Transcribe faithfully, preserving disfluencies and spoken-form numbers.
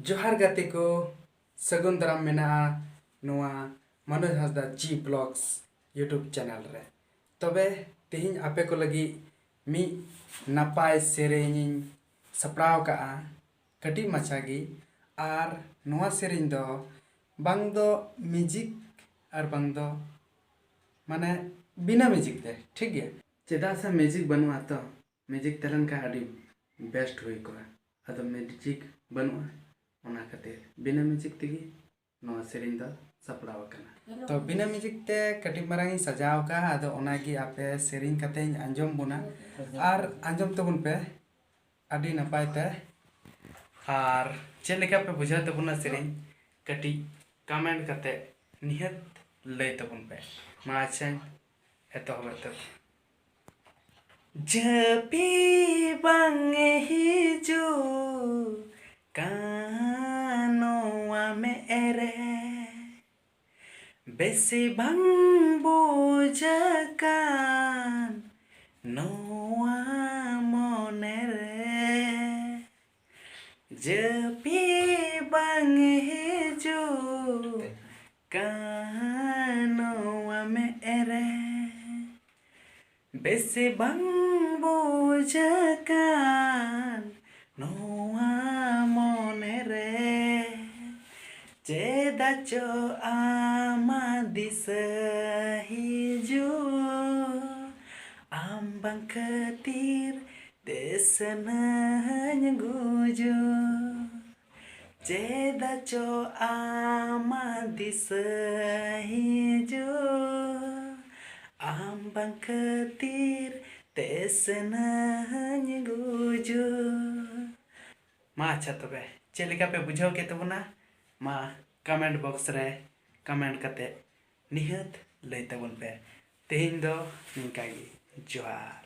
ᱡᱚᱦᱟᱨ ᱜᱟᱛᱮ ᱠᱚ, ᱥᱟᱹᱜᱩᱱ ᱫᱟᱨᱟᱢ ᱢᱮᱱᱟᱜᱼᱟ ᱱᱚᱣᱟ ᱢᱚᱱᱳᱡᱽ ᱦᱟᱸᱥᱫᱟ G Vlogs YouTube channel ᱨᱮ᱾ ᱛᱚᱵᱮ ᱛᱮᱦᱮᱧ ᱟᱯᱮ ᱠᱚ ᱞᱟᱹᱜᱤᱫ ᱢᱤᱫ ᱱᱟᱯᱟᱭ ᱥᱮᱨᱮᱧ ᱤᱧ ᱥᱟᱯᱲᱟᱣ ᱠᱟᱜᱼᱟ, ᱠᱟᱹᱴᱤᱡ ᱢᱟᱪᱷᱟ ᱜᱮ᱾ ᱟᱨ ᱱᱚᱣᱟ ᱥᱮᱨᱮᱧ ᱫᱚ ᱵᱟᱝ ᱫᱚ ᱢᱤᱣᱡᱤᱠ ᱟᱨ ᱵᱟᱝ ᱫᱚ ᱢᱟᱱᱮ ᱵᱤᱱᱟᱹ ᱢᱤᱣᱡᱤᱠ ᱛᱮ, ᱴᱷᱤᱠ ᱜᱮᱭᱟ? ᱪᱮᱫᱟᱜ ᱥᱮ ᱢᱤᱣᱡᱤᱠ ᱵᱟᱹᱱᱩᱜᱼᱟ ᱛᱚ, ᱢᱤᱣᱡᱤᱠ ᱛᱟᱦᱮᱸ ᱞᱮᱱ ᱠᱷᱟᱱ ᱟᱹᱰᱤ best ᱦᱩᱭ ᱠᱚᱜᱼᱟ᱾ ᱟᱫᱚ ᱢᱤᱣᱡᱤᱠ ᱵᱟᱹᱱᱩᱜᱼᱟ, ᱚᱱᱟ ᱠᱷᱟᱹᱛᱤᱨ ᱵᱤᱱᱟᱹ ᱢᱤᱣᱡᱤᱠ ᱛᱮᱜᱮ ᱱᱚᱣᱟ ᱥᱮᱨᱮᱧ ᱫᱚ ᱥᱟᱯᱲᱟᱣ ᱟᱠᱟᱱᱟ᱾ ᱛᱚ ᱵᱤᱱᱟᱹ ᱢᱤᱣᱡᱤᱠ ᱛᱮ ᱠᱟᱹᱴᱤᱡ ᱢᱟᱨᱟᱝ ᱤᱧ ᱥᱟᱡᱟᱣ ᱟᱠᱟᱫᱼᱟ, ᱟᱫᱚ ᱚᱱᱟᱜᱮ ᱟᱯᱮ ᱥᱮᱨᱮᱧ ᱠᱟᱛᱮᱧ ᱟᱸᱡᱚᱢ ᱵᱚᱱᱟ᱾ ᱟᱨ ᱟᱸᱡᱚᱢ ᱛᱟᱵᱚᱱ ᱯᱮ ᱟᱹᱰᱤ ᱱᱟᱯᱟᱭ ᱛᱮ᱾ ᱟᱨ ᱪᱮᱫ ᱞᱮᱠᱟ ᱯᱮ ᱵᱩᱡᱷᱟᱹᱣ ᱛᱟᱵᱚᱱᱟ ᱥᱮᱨᱮᱧ, ᱠᱟᱹᱴᱤᱡ comment ᱠᱟᱛᱮ ᱱᱤᱦᱟᱹᱛ ᱞᱟᱹᱭ ᱛᱟᱵᱚᱱ ᱯᱮ᱾ ᱢᱟ ᱟᱪᱪᱷᱟᱧ ᱮᱛᱚᱦᱚᱵᱮᱫ ᱛᱟᱵᱚᱱᱟ᱾ ᱡᱟᱹᱯᱤᱫ ᱵᱟᱝ ᱦᱤᱡᱩᱜ ᱠᱟᱱ ᱱᱚᱣᱟ ᱢᱮᱫ ᱨᱮ, ᱵᱮᱥ ᱵᱟᱝ ᱵᱩᱡᱷᱟᱹᱜ ᱠᱟᱱ ᱱᱚᱣᱟ ᱢᱚᱱᱮ ᱨᱮ, ᱡᱟᱹᱯᱤᱫ ᱵᱟᱝ ᱦᱤᱡᱩᱜ ᱠᱟᱱ ᱱᱚᱣᱟ ᱢᱮᱫ ᱨᱮ, ᱵᱮᱥ ᱵᱟᱝ ᱵᱩᱡᱷᱟᱹᱜ ᱠᱟᱱ ᱱᱚᱣᱟ ᱢᱚᱱᱮ ᱨᱮ, ᱪᱮᱫᱟᱜ ᱪᱚ ᱟᱢᱟᱜ ᱫᱤᱥᱟᱹ ᱦᱤᱡᱩᱜ, ᱟᱢ ᱵᱟᱝ ᱠᱷᱟᱹᱛᱤᱨ ᱛᱮ ᱥᱟᱱᱟᱧ ᱜᱩᱡᱩᱜ᱾ ᱪᱮᱫᱟᱜ ᱪᱚ ᱟᱢᱟᱜ ᱫᱤᱥᱟᱹ ᱦᱤᱡᱩᱜ, ᱟᱢ ᱵᱟᱝ ᱠᱷᱟᱹᱛᱤᱨ ᱛᱮ ᱥᱟᱱᱟᱧ ᱜᱩᱡᱩᱜ᱾ ᱢᱟ ᱟᱪᱪᱷᱟ, ᱛᱚᱵᱮ ᱪᱮᱫ ᱞᱮᱠᱟ ᱯᱮ ᱵᱩᱡᱷᱟᱹᱣ ᱠᱮᱫ ᱛᱟᱵᱚᱱᱟ? ᱢᱟ comment box ᱨᱮ comment ᱠᱟᱛᱮ ᱱᱤᱦᱟᱹᱛ ᱞᱟᱹᱭ ᱛᱟᱵᱚᱱ ᱯᱮ᱾ ᱛᱮᱦᱮᱧ ᱫᱚ ᱱᱤᱝᱠᱟ ᱜᱮ᱾ ᱡᱚᱦᱟᱨ᱾